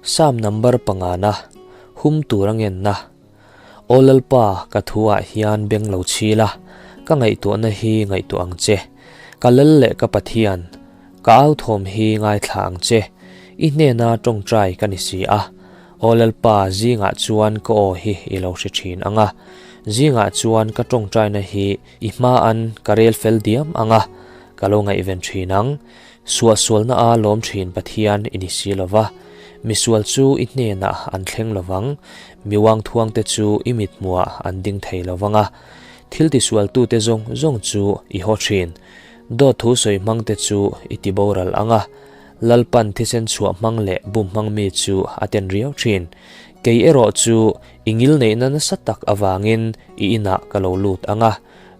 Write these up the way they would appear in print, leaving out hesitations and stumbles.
Sam number pangana, hum tur a ngenna. Aw Lalpa, ka thu ah hian beng lo chhi la, ka ngaihtuahna hi ngaihtuah ang che. Ka lal leh ka Pathian, ka au thawm hi ngaithla ang che. I hnena tawngtai ka ni si a. Aw Lalpa, zingah chuan ka aw hi i lo hre thin ang a. Zingah chuan ka tawngtaina hi i hmaan ka rel fel diam ang a, ka lo ngaihven thin ang. Suahsualna a lawm thin Pathian i ni si lo va, misual chu i hnenah an thleng lo vang, mi uangthuangte chu i mithmuah an ding thei lo vang a, thil tisualtute zawng zawng chu i haw thin. Dawt thu sawi hmangte chu i ti boral ang a, Lalpan thisen chhuah hmang leh bum hmang mi chu a ten riau thin. Kei erawh chu i ngilneihna nasa tak avangin i inah ka lo lut ang a,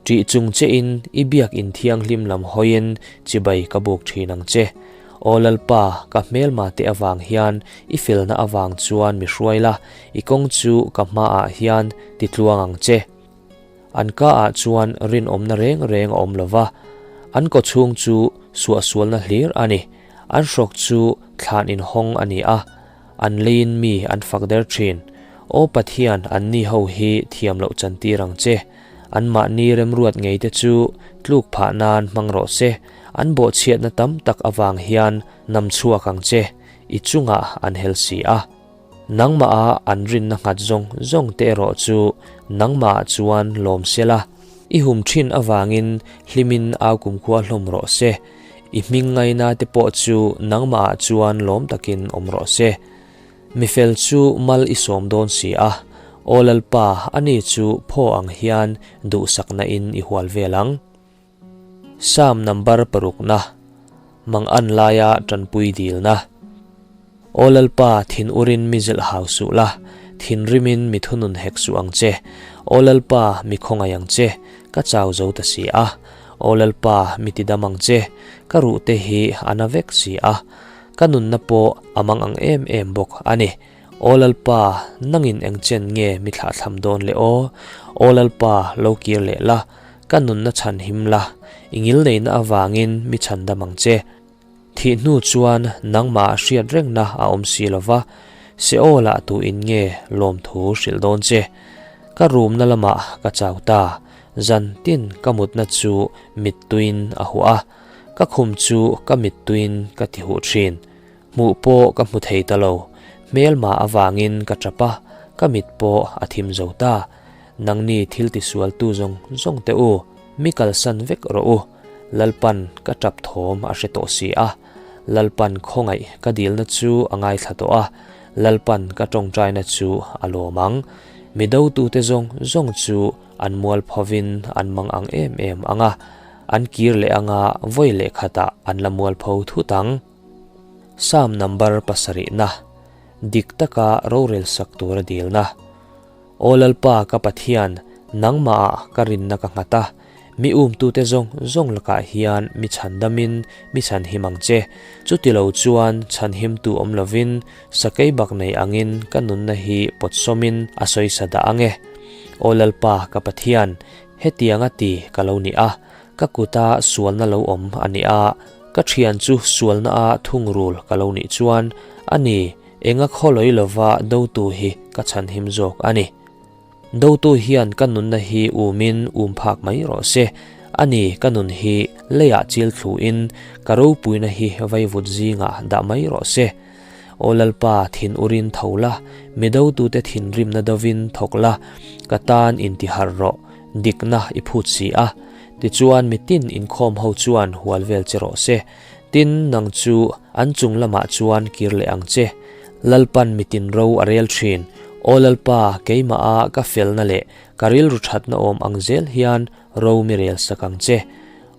Ṭih chung che in i biak in thianghlim lam hawiin chibai ka buk ṭhin ang che. Aw Lalpa, ka hmelma te avang hian i felna avang chuan mi hruai la, i kawng chu ka hmaah hian ti tluang ang che. An ka ah chuan rinawmna reng reng a awm lo va, an kawchhung chu suahsualna hlir a ni. An hrawk chu thlan inhawng a ni a, an leiin mi an fak der ṭhin. Aw Pathian, anni ho hi thiam loh chantir ang che. Anmahni remruat ngeite chu tluk phah nan hmang rawh se, an bawhchhiatna tam tak avang hian nam chhuak ang che, i chungah an hel si a. Nangmaha an rinna nghat zawng zawng te erawh chu nangmahah chuan lawm se la, i hum thin avangin hlimin au kumkhua hlawm rawh se, i hming ngaina te pawh chu nangmahah chuan lawm takin awm rawh se. Mi fel chu mal i sawm dawn si a, Aw Lalpa, ani chu phaw ang hian duhsakna in i hual vel ang. Psalm number parukna, Mangan laia tanpui dilna. Aw Lalpa, thin urin mi zilh hau suh la, thinrimin mi thunun hek suh ang che. Aw Lalpa, mi khawngaih ang che, ka chau zo ta si a. Aw Lalpa, mi tidam ang che, ka ruhte hi a na vek si a. Ka nunna pawh a mang ang em em bawk a ni. Aw Lalpa, nangin eng chen nge mi thlahthlam dawn le aw? Aw Lalpa, lo kir leh la, ka nunna chhan him la, i ngilneihna avangin mi chhan dam ang che. Thih hnu chuan nangmah hriat rengna a awm si lo va, Seolah tuin nge lawmthu hrilh dawn che? Ka rumna lamah ka chau ta, zan tin ka mutna chu mittuiin a huah a. Ka khum chu ka mittuiin ka ti huh thin. Hmuh pawh ka hmu thei ta lo. Hmelma avangin ka tap a, ka mit pawh a thim zo ta. Nangni thil tisualtu zawng zawng teh u, mi kalsan vek rawh u. Lalpan ka tap thawm a hre tawh si a. Lalpan khawngaih ka dilna chu a ngaithla tawh a, Lalpan ka tawngtaina chu a lawm ang. Mi dotute zawng zawng chu an mualphovin an mang ang em em ang a. An kir leh anga vawi leh khatah an la mualpho thut ang. Psalm number pasarihna, Dik taka rorel sak tura dilna. Aw Lalpa ka Pathian, nangmahah ka rinna ka nghat a, mi umtute zawng zawng lakah hian mi chhandamin mi chhanhim ang che. Chuti lo chuan chhanhimtu awm lovin sakei bak nei angin ka nunna hi pawtsawmin a sawisa dah ang e. Aw Lalpa ka Pathian, Hetianga ti ka lo ni a, ka kuta sualna lo awm a ni a, ka thian chu sualna a thungrul ka lo nih chuan a ni, enga khawlawi lova dotu hi ka chhanhim zawk a ni. Dotu hian ka nunna hi umin um phak mai rawh se, a ni ka nun hi leiah chil thluin ka ropuina hi vaivut zingah dah mai rawh se. Aw Lalpa, thin urin tho la, mi dotute thinrimna dovin thawk la, ka tan intiharh rawh, dikna i phut si a. Tichuan mitin inkhawm ho chuan hual vel che rawh se. Tin, nang chu an chung lamah chuan kir leh ang che. Lalpan mitin ro a rel thin. Aw Lalpa, keimaha ka felna leh ka rilru thatna awm ang zel hian ro mi rel sak ang che.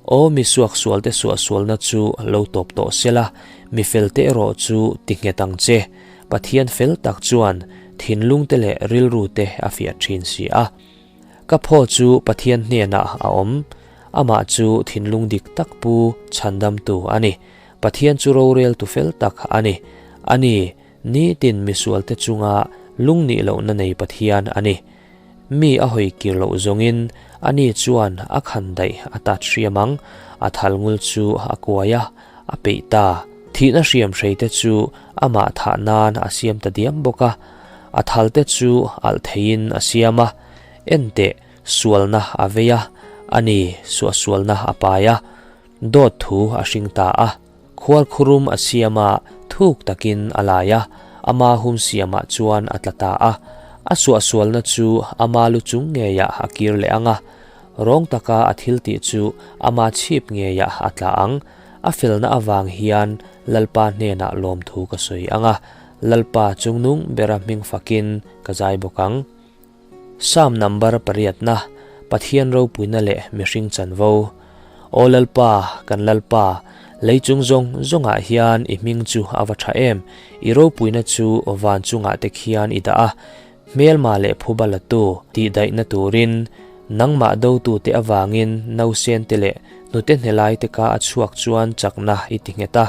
Aw mi suaksualte suahsualna chu lo tawp tawh sela, mi felte erawh chu ti nghet ang che. Pathian fel tak chuan thinlungte leh rilrute a fiah thin si a. Ka phaw chu Pathian hnenah a awm, amah chu thinlung dik tak pu chhandamtu a ni. Pathian chu roreltu fel tak a ni. A ni, nitin misualte chunga lungnih lohna nei Pathian a ni. Mi a hawi kir loh zawngin ani chuan a khan daih a tat hriam ang, a thal ngul chu a kuai a, a peih ta. Thihna hriamhrei te chu amah thah nan a siam ta diam bawk a, a thal te chu alh theiin a siam a, enteh sualna a vei a, a ni suahsualna a pai a, dawt thu a hring ta a, khuarkhurum a siam a, thuk takin a lai a, ama hum siamah chuan a tla ta a, a suahsualna chu ama lu chung ngeiah a kir leh ang a, rawng taka a thiltih chu ama chhip ngeiah a tla ang. A felna avang hian Lalpa hnenah lawmthu ka sawi ang a, Lalpa chungnung bera hming fakin ka zai bawk ang. Psalm number pariatna, Pathian ropuina leh mihring chanvo. Aw Lalpa, kan Lalpa, lei chung zawng zawngah hian i hming chu a va tha em, i ropuina chu van chungah te khian i dah a, Hmelma leh phuba latu tihdaihna turin nangmah dotute avangin nausen te leh hnute hnelai te ka a chhuak chuan chakna i ti nghet a,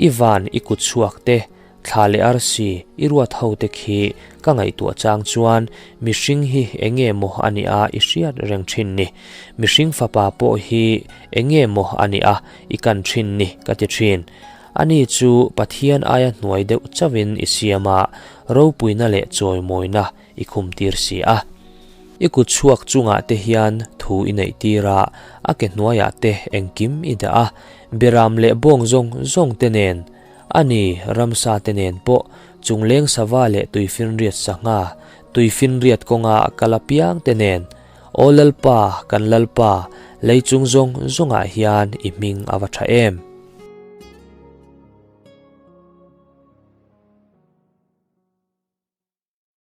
i van i kut chhuak te, thla leh arsi i ruat ho te khi ka ngaihtuah chang chuan mihring hi enge maw a nih a i hriat reng thin ni, mihring fapa pawh hi enge maw a nih a i kan thin ni ka ti thin. Ani chu Pathian aia hnuai deuh chauhin i siam a, ropuina leh chawimawina i khumtir si a. I kut chhuak chungah te hian thu i neihtir a, a ke hnuaiah te engkim i dah a, beram leh bawng zawng zawng te nen, ani ramsa te nen pawh chungleng sava leh tuifinriat sangha, tuifinriat kawnga kal apiang te nen, Aw Lalpa, kan Lalpa, lei chung zawng zawngah hian i hming a va tha em?